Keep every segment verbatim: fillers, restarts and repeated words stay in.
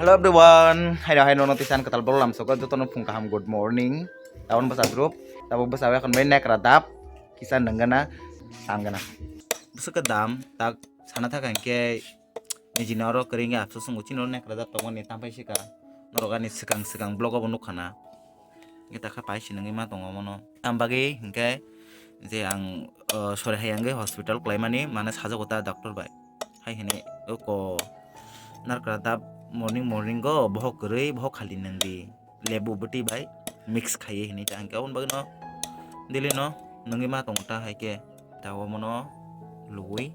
Hello everyone, haino haino no tisan katal bolo lam soko joto no phung kaham, good morning. Tabon bwsa group, tabok bwsa ekon bai nekra dap kisa nung gana, sam gana. Bwswk dam tak sana thaka hinkhe nijini oro kwrwi wngya, abswk chini oro nekra dap tongmani tampai sika norok ani swkang swkang vlog o bo nukha na. Hinkhe takha pai si nungwi ma tongo mono. Tam bagwi hinkhe je ang, uh, sori hai ang hospital kwlaimani mane sajago ta doctor bai. Hai hwnwi oko narkra dap morning morning go bohok kwrwi bohok khali nungdi. Lebu bwtwi bai mix khaiwi hwnwi ta hinkhe aboni bagwino daily no nungwi ma tongo ta hai khe. Ta omono luwi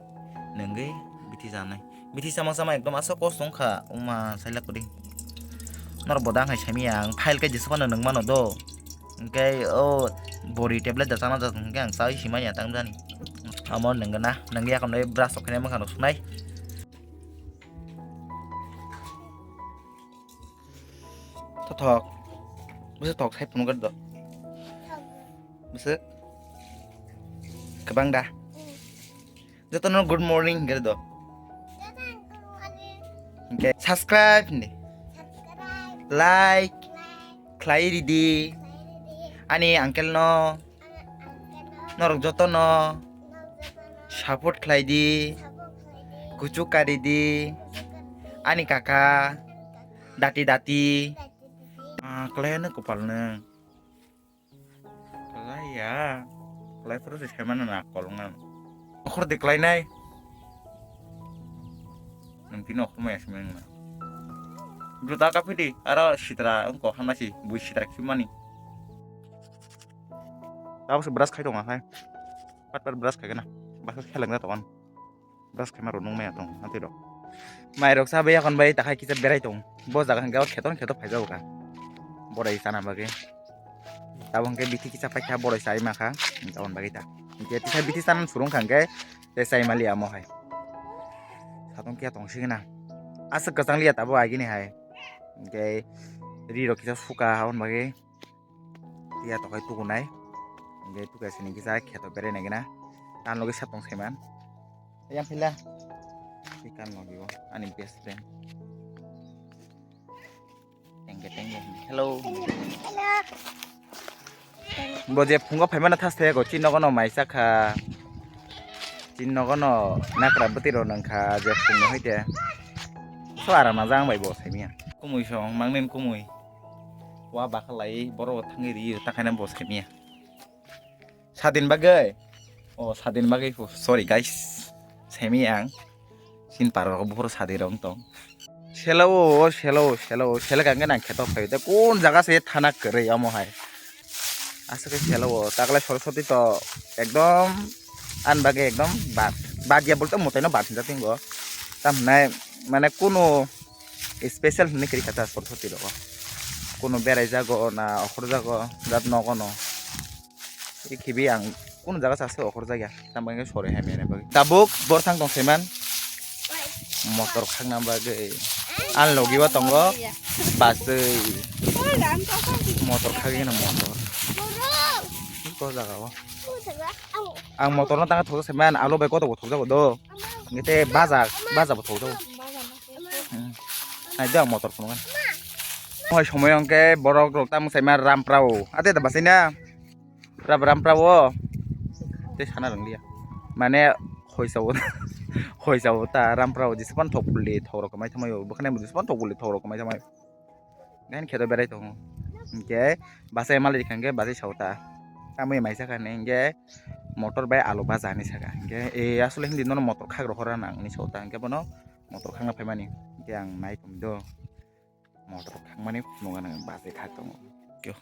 nungwi bithi janai. Bithi sama sama ekdom aswk kosto wngkha, wngma sailak kwrwi. Norok bo dang hai saimanya, ang file khe jesa phano nung mano do. Hinkhe o bori tablet da chana jak hinkhe ang chaui simanya tang jani. Amo nung gana, nungwi yakon bai brush rok khainai mwkhang rok sunai. Thothok. Bwswk thok sai phunukar do. Bwswk. Kwbang da. Jotono good morning hinkhe do. Hinkhe subscribe hindi. Like. Khlai ridi. Ani uncle no. Norok jotono. Support khlai di. Kuchuk kari di. Ani kaka. Dati dati. Ah, kwlai ano kwpal nung. Kwlai ya. Kwlai phuru se saimano na kol ngan. Okhor de kwlai nai. Nung tini okhor maya simi nung. Juta kapi di. Aro sitra wngko hama si. Bui sitra khimani. Tabuk se brush khai tongo hai. Pat pat brush khai gana. Baksa kheleng da tongo. Brush khaima rok nung maya tong, hati rok. Mai rok sa bai yakon bai takhai kisa berai tong. Bo jaga hwnkhe o kheto kheto phai jago ka. Borai chana bagwi. Tabuk hwnkhe bithi kisa paikha borai chai makha. Aboni bagwi ta. Hwnkhe tisa bithi chana surung kha hwnkhe tei chai mali amo hai. Satung khe tong sigina. Aswk kwchang liya tabuk agini hai. Hwnkhe ri rok kisa suka aboni bagwi. Tiya tokai tukunai. Hingke tukai sini kisa kheto berai nai gana. Tan logi satong saiman. Yang pila. Ikan logi o. Ani best friend. Tengke tengke. Hello. Bo je phungo phaimana thas thaya ko. Chin nogo no mai sakha. Chin nogo no nakra bwtwi ro nangkha je phungo haite. So aram na jang bai bo saimia. Kumui song mangnin kumui. Wa bakhalai borok thangwi ri ta khaina bo saimia. Sadin bagwi. O sadin bagwi phu-, sorry guys. Semi ang. Sin parok buphuru sadin rok tong. Selo o, selo o, selo o, selo kangke nang kheto phai. Te kun jaga se thana kwrwi omo hai. Aswk khe selo o. Taklai Saraswati to ekdom an bagwi ekdom bad. Bad ya bolte mwtai no bad hinjak tongo. Tam hinai mane kunu special hinwi kwrwi kha ta Saraswati rogo. Kunu berai jago na okhor jago jat nogo no. Khibi ang kunu jaga sa se okhor jagya. Tam bagwi sori hai mene bagwi. Tabuk bor thang tong saiman. Motor khakna bagwi. An logi o tongo. Baswi. Motor khagwi na motor. Ko jaga o. Ang motor no tang thok saiman. Alo bai koto bo thok jago do. Ngete baja, baja bo thok jago. Hmm. Nai da motor phunukha. Moi somoy hwnkhe borok rok tamo saima Ramprao. Ate da basai na. Rab Ramprao. Te sana rwnglia. Mane hoisao. Hoisao ta Ramprao jispan thok puli thok rok mai thamai. Bwkhane jispan thok puli thok rok mai thamai. Gain kheto berai tongo. Hwnkhe basai malai kha hwnkhe basai sao ta. Tamoi mai sakha hwnkhe motor bai alo baja hinwi sakha. Hwnkhe e asole hindi nono motor khak rohor nang hinwi sao ta. Hwnkhe bono motor khakna phaimani. Hwnkhe ang nai tongdo. Motor khakmani phunukgana bachai khak tongo. Kyo.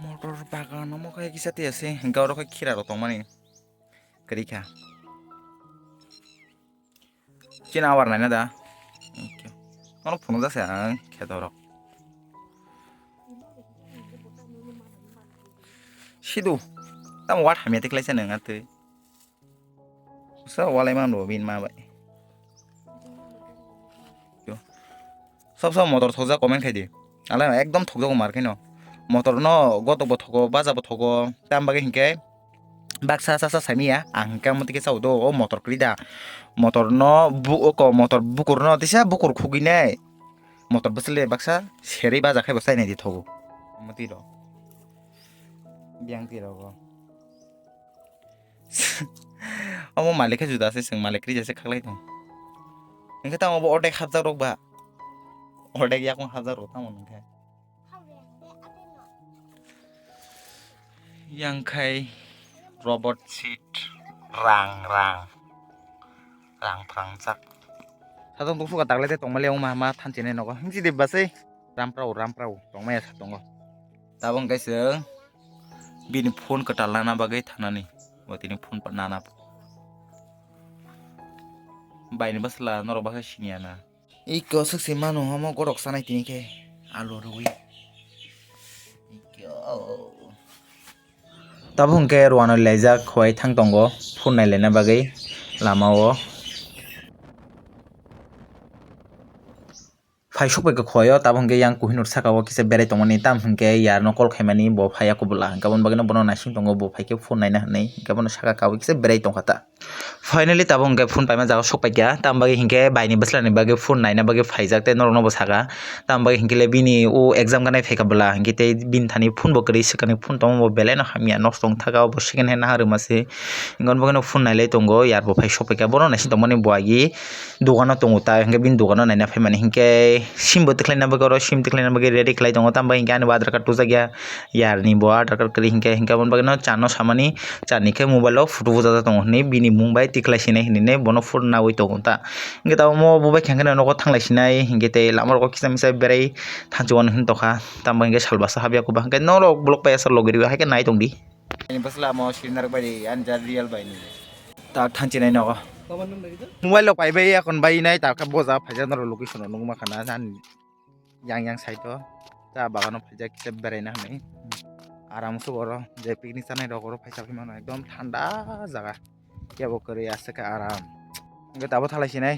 Motor bagan omo khe kisa tei ase, hwnkhe oro khe khira rok tongmani. Kwrwi kha. Chini awar naina da. Kyo. Ono phunukjak se ang kheto rok. Sidu. Tamo wat hamya tiklaisa nang atwi. Sa walai man bo bin ma bai. Yo. Sob sob motor thokjak comment khai di. Ala ekdom thokjak mar khaino. Motor no gotok bo thogo, baja bo thogo. Tam bagwi hinkhe Baksa sa sa saimaya ang hwnkhe omo tike chao do o motor kwrwi da. Motor no bu-, oko motor bukur no tisa bukur khugwi nai. Motor bwswk le baksa serwi baja khai bo chai nai di thogo. Omo twi rok. Biyang twi rogo. Omo malik khe juda se chwng malik kwrwi jase khaklai tong. Hwnkhe tamo bo ordek hapjak rok ba. Ordek yakung hapjak rok tamo hwnkhe. Yang khai robot seat rang rang rang phrang jak. Sadong tong suka taklai de tongmali wngma ma thanchini nogo himsi de basai ramprao ramprao tongmaya sa tongo. Tabong kaisa bini phone kwtal nana bagwi thanani bo tini phone pa nana baini bwsla norok baksa siniya na. Iko swk se mano omo gorok chanai tini khe alu rwi. Iko. Tabuk hwnkhe rwano laijak khowai thang tongo phone nailaina bagwi lama o. Phai sokphaikha khowai o tabuk hwnkhe yang Kohinoor saka o kisa berai tongmani tamo hwnkhe yarno call khaimani bo phaiya kubula hwnkhe aboni bagwino bono naising tongo bo phaikhe phone naina hinwi hwnkhe bono saka kaui kisa berai tongkha ta. Finally tabuk hwnkhe phone paima jaga sokpaikha, tamo bagwi hinkhe baini bwslani bagwi phone naina bagwi phaijak tei norokno bo saka. Tamo bagwi hinkhe le bini o exam ganai phaikha bwla hinkhe tei bini thani phone bo kwrwi swkangni phone tongma bo belai no hamya nosto wngthaka, obo second hand naharwi mase. Hinkhe omo bagwino phone nailai tongo, yar bo phai sokpaikha, bono naising tongmani bo agi dogano tongo ta hinkhe bini dogano naina phaimani hinkhe sim bo tikhlaina bagwi oro sim tikhlaina bagwi ready khlai tongo, tamo bagwi hinkhe ani bo Aadhaar card tujakya. Yarni bo Aadhaar card kwrwi hinkhe, hinkhe aboni bagwino chano samani, chani khe mobile o photo bujajak tongo hinwi bini mung bai tikhlai sinai hinwi bono phone naui tongo ta. Hinkhe tabuk mo bo bai khe hinkhe nogo thanglai sinai hinkhe tei lama rogo kisa misa berai thanchiwano hin tongkha. Tamo hinkhe salbasa habya kubang hinkhe norok vlog bai aswk logi rwi hai khe nai tongdi. Ani bwsla mo siri narwk bai ani ja real bai ni. Ta thanchi nai nogo. Mobile rok pai bai akon bai nai ta khe boja phaijak norok location rok nukma khana ani. Yang yang side o cha bagano phaijak kisa beraina hinwi aram se oro je picnic chanai rok oro phaisa phai mano ekdom thanda jaga kebo kwrwi aswk khe aram hwnkhe tabuk thalai sinai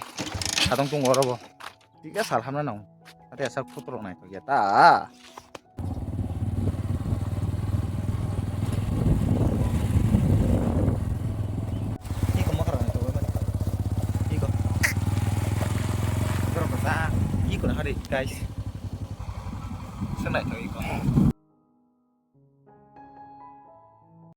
satung tongo oro bo tikhe sal hamna nang ate aswk photo rok naithok ya ta. Iko mokra nang tongwi mani. Iko. Borok bwsa. Iko na hari guys. Swnai to iko.